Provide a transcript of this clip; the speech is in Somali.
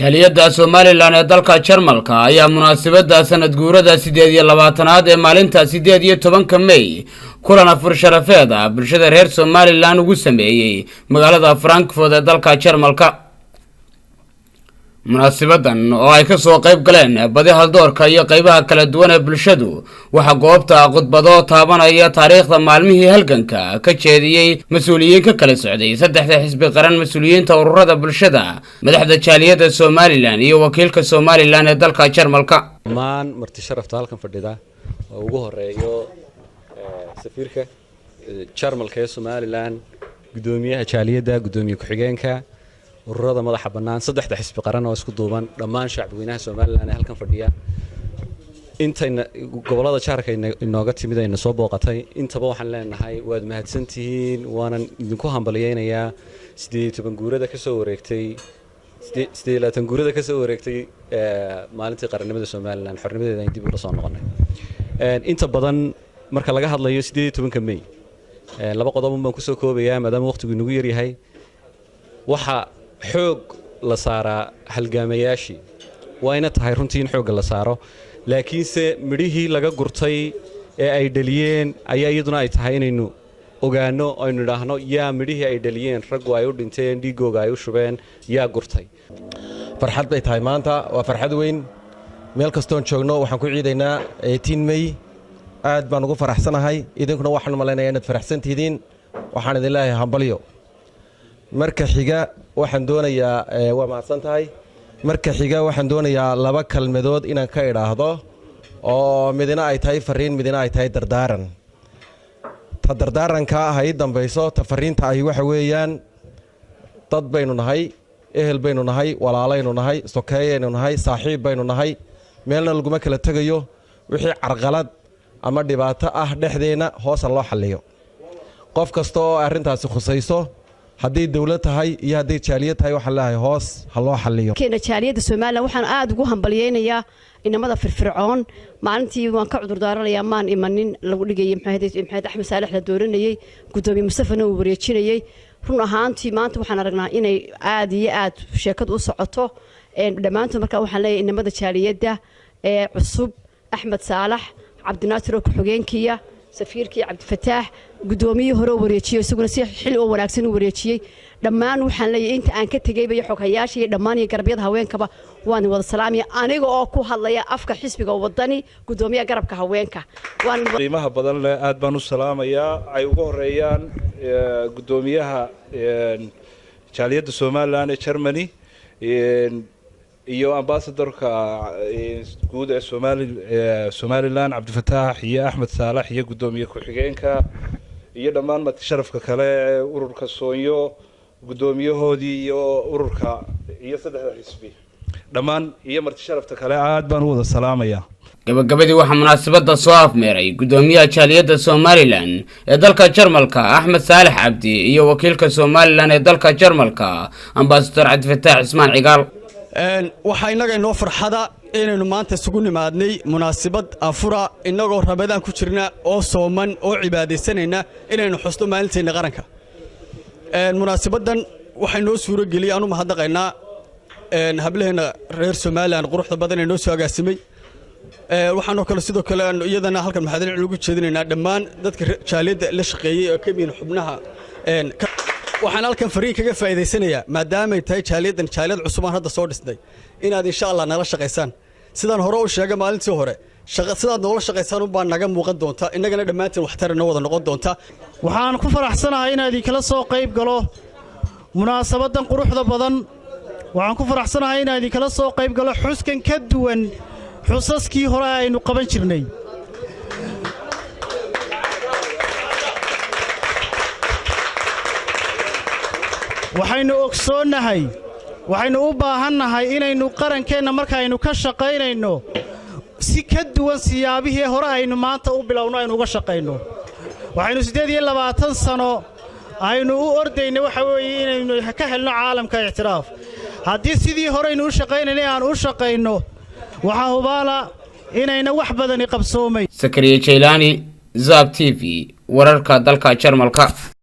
Jaaliyadda Somaliland ee dalka Jarmalka ayaa munaasabadda sanad guurada 28aad ee maalinta 18-ka Mey kulan afur sharafeed ah bulshada reer Somaliland ugu sameeyey magaalada Frankfurt ee dalka Jarmalka. Munaasibadan oo ay kasoo qayb galeen badi haldoorka iyo qeybaha kala duwan ee bulshadu, waxaa goobta khudbado taabanaya taariikhda maalmihii halganka ka jeediyey mas-uuliyiin ka kala socday saddexda xisbi qaran, mas-uuliyiinta ururada bulshada, madaxda jaaliyadda Somaliland iyo wakiilka Somaliland ee dalka Jarmalka. Dhammaan marti sharafta halkan fadhida oo ugu horeeyo safiirka Jarmalka ee Somaliland, guddoomiyaha jaaliyadda, guddoomiye ku-xigeenka, ururada madaxa bannaan, saddexda xisbi qaran oo isku duuban, dhammaan shacbweynaha Somaliland ee halkan fadhiya, intayna gobollada jaarka inooga timid ayna soo booqatay, intaba waxaan leenahay waad mahadsantihiin. Waanan idinku hambalyeynayaa 18 guurada kasoo wareegtay, 28 guurada kasoo wareegtay maalintii qarannimada Somaliland, xornimadeeda ayn dib ula soo noqonay. Inta badan marka laga hadlayo 18-ka Mey, laba qodobun baan kusoo koobayaa maadaama waqtigu inagu yaryahay. Waxa xoog la saaraa halgaamayaashii, waa ina tahay runtii in xoogga la saaro, laakiinse midhihii laga gurtay ee ay dhaliyeen ayaa iyaduna ay tahay inaynu ogaanno, aynu idhaahno yaa midhihii ay dhaliyeen, raggu ay u dhinteen, dhiigooga ay u shubeen, yaa gurtay? Farxad bay tahay maanta, waa farxad weyn. Meel kastoon joogno waxaan ku ciidaynaa 18 May. Aad baan ugu faraxsanahay, idinkuna waxaan malaynayaa inaad faraxsantihiin. Waxaan idin leeyahay hambalyo. Marka xiga waxaan doonayaa, waa mahadsan tahay, marka xiga waxaan doonayaa laba kelmadood inaan ka idhaahdo, oo midina ay tahay fariin, midina ay tahay dardaaran. Ta dardaaranka ha ii dambayso. Ta fariinta ahi waxa weeyaan, dad baynu nahay, ehel baynu nahay, walaalaynu nahay, sokeeyaynu nahay, saaxiib baynu nahay, meelna laguma kala tegayo. Wixii carqalad ama dhibaato ah dhexdeenna hoosa loo xalliyo. Qof kasta oo arrintaasi khusayso, hadday dowlad tahay iyo hadday jaaliyad tahay, waxaan leeyahay hoos ha loo xalliyo. Keena jaaliyadda Somaliland waxaan aada ugu hambalyeynayaa inamada firfircoon. Maalintii waan ka cudurdaaranayaa, maan imanin lagu dhigayay Maxamed Axmed Saalex la dooranayey, guddoomiye Mustafana uu wareejinayey. Run ahaantii maanta waxaan aragnaa inay aada iyo aad sheekadu u socoto dhammaantood. Markaa waxaan leeyahay inamada jaaliyadda ee cusub, Axmed Saalax, Cabdinaasir oo ku-xigeenkiya, safiirkii Cabdifataax, guddoomiyihii hore oo wareejiyey, isaguna si xil oo wanaagsan u wareejiyey, dhammaan waxaan leeyahay inta aan ka tegeyba iyo xoghayaasha iyo dhammaan iyo garabyada haweenkaba waan wada salaamaya, aniga oo ku hadlaya afka xisbiga Wadani, guddoomiyaha garabka haweenka. Qiimaha badan leh aad baan u salaamayaa, ay ugu horeeyaan guddoomiyaha jaaliyadda Somaliland ee Germany iyo ambasadorka guud ee Somaliland Cabdifataax iyo Axmed Saalax iyo guddoomiye ku-xigeenka iyo dhammaan marti sharafka kale ee ururka Soonyo guddoomiyahoodii iyo ururka iyo saddexda xisbi dhammaan iyo marti sharafta kale, aad baan u wada salaamayaa. Gabagabadii waxaa munaasabadda soo afmeeray guddoomiyaha jaaliyadda Somaliland ee dalka Jarmalka Axmed Saalax Cabdi iyo wakiilka Somaliland ee dalka Jarmalka, ambasador Cabdifataax Cismaan Cigaal. Waxaa innaga inoo farxada inaynu maanta isugu nimaadnay munaasabad afura, innagoo Ramadaan ku jirna oo sooman oo cibaadaysanayna, inaynu xusno maalinteenna qaranka. Munaasabaddan waxay noo suuro geliyey, aanu mahadnaqaynaa hablaheenna reer Somaliland quruxda badan ee noo soo agaasimay. Waxaanoo kale sidoo kale aanu iyadana halkan maxadin ugu jeedinaynaa dhammaan dadka jaaliyadda la shaqeeyey oo ka yihiin xubnaha. Waxaan halkan fariin kaga faa'iidaysanayaa, maadaamay tahay jaaliyaddan jaaliyad cusub aan hadda soo dhisnay, inaad insha Allah nala shaqaysaan. Sidaan hore u sheegay maalintii hore, sidaad noola shaqaysaan unbaa naga muuqan doonta, innagana dhammaantiin waxtar inoo wada noqon doonta. Waxaan ku faraxsanahay inaan idinkala soo qayb galo munaasabaddan quruxda badan. Waxaan ku faraxsanahay inaan idinkala soo qayb galo xuskan ka duwan xusaskii hore aynu qaban jirnay. Waxaynu ogsoonnahay, waxaynu u baahannahay inaynu qarankeenna markaaynu ka shaqaynayno si ka duwan siyaabihii hore aynu maanta u bilowno aynu uga shaqayno. Waxaynu 28 sano aynu u ordaynay waxa weeye inaynu ka helno caalamka ictiraaf. Haddii sidii horeynu u shaqaynaynay aan u shaqayno, waxaa hubaala inayna wax badani qabsoomay. Sakariye Jaylaani, Zab TV, wararka dalka Jarmalka.